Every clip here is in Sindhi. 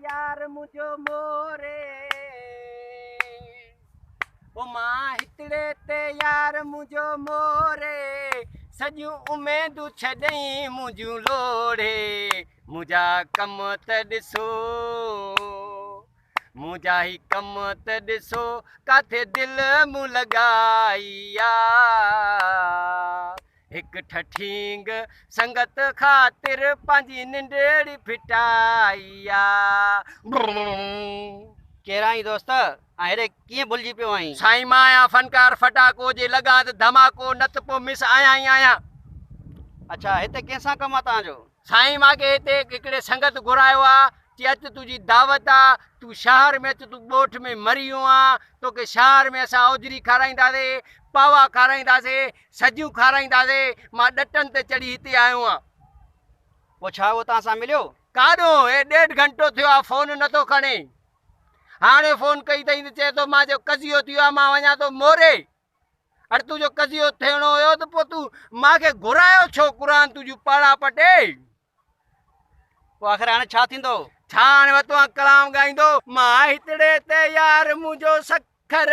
يار منهنجو موري، او مان هتڙي تي يار منهنجو موري، سڄيون اميدون ڇڏئين منهنجون لوڙهي. منهنجا ڪم ته ڏسو، منهنجا هي ڪم ته ڏسو، ڪاٿي دل مون لڳائي آ. هڪ ٺٺينگ سنگت خاطر پنهنجي ننڊڙي ڦٽائي آ. ڪير آهين دوست ۽ هيڏي ڪيئن ڀلجي پيو آهين؟ سائين مان آهيان فنڪار ڦٽاڪو، جي لڳان ته ڌماڪو، نه ته پوء مس آهيان ئي آهيان. اڇا هتي ڪنهن سان ڪم آ توهان جو؟ سائين مان کي هتي هڪڙي سنگت گهرايو آ، چي اچ تنهنجي دعوت آ، تون شهر ۾ اچ، تون ڳوٺ ۾ مري ويو آن، توکي شهر ۾ اسان اوجري کارائينداسي، پاوا کارائينداسي، سجيون کارائينداسي، مان ڏٽن تي چڙهي هتي آيو آن. پوء ڇا اهو توهان سان مليو؟ ڪاڏو، هي ڏيڍ گهنٽو ٿيو آ فون نٿو کڻي. هاڻي فون ڪئي اٿئي ته چئي ٿو مان جو قضيو ٿي ويو آ، مان وڃان ٿو موري. اڙي تنهنجو قضيو ٿيڻو هيو ته پوء تون مان کي گهرايو ڇو قرآن تنهنجون پاڙا پٽي. پوء آخر هاڻي ڇا ٿيندو؟ ڇا هاڻي وتو آن ڪلام ڳائيندو. مان هتڙي تي يار منهنجو سکر،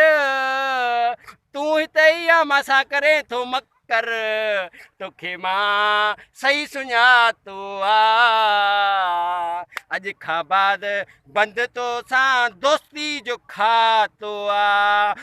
تون هتي ئي آن مان سان ڪرين ٿو مڪر، توکي مان صحيح سڃاتو آ، اڄ کان بعد بند توسان دوستي جو کاتو آ.